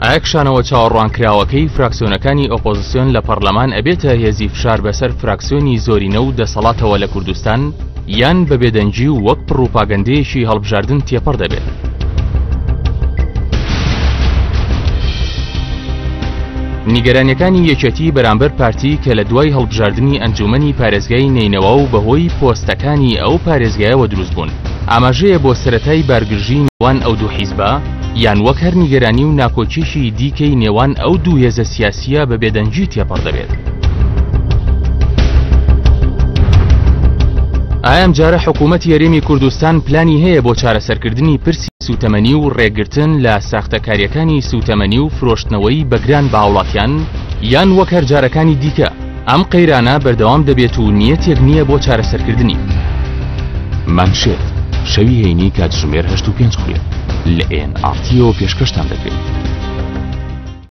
ئایا کشانەوە چاوەڕوانکراوەکەی فراکسیۆنەکانی ئۆپۆزسیۆن لە پەڕلەمان ئەبێتە هێزی فشار بەسەر فراکسیۆنی زۆرینە و دەسەڵاتەوە لە کوردستان یان بە بێدەنگی و وەک پڕوپاگەندەیەکی هەڵبژاردن تێپەڕ دەبێت؟ نیگەرانیەکانی یەکێتی بەرامبەر پارتی کە لە دوای هەڵبژاردنی ئەنجومەنی پارێزگای نەینەوا و بەهۆی پۆستەکانی ئەو پارێزگایەوە دروست بوون ئاماژەیە بۆ سەرەتای بارگرژی نێوان ئەو دوو حیزبە یان وەک هەر نیگەرانی و ناکۆکیەکی دیکەی نێوان ئەو دوو هێزە سیاسیە بە بێدەنگی تێپەڕ دەبێت. ئایا ئەمجارە حکوومەتی هەرێمی کوردستان پلانی هەیە بۆ چارەسەرکردنی پرسی سووتەمەنی و ڕێگرتن لە ساختەکارییەکانی سووتەمەنی و فرۆشتنەوەی بە گران بە هاوڵاتیان، یان وەک هەر جارەکانی دیکە ئەم قەیرانە بەردەوام دەبێت و نیەتێک نییە بۆ چارەسەرکردنی؟ مانشێت، شەوی هەینی کاتژمێر هەشت و پێنج خولەک لە ئێن ئاڕ تیەوە پێشکەشتان دەکرێت.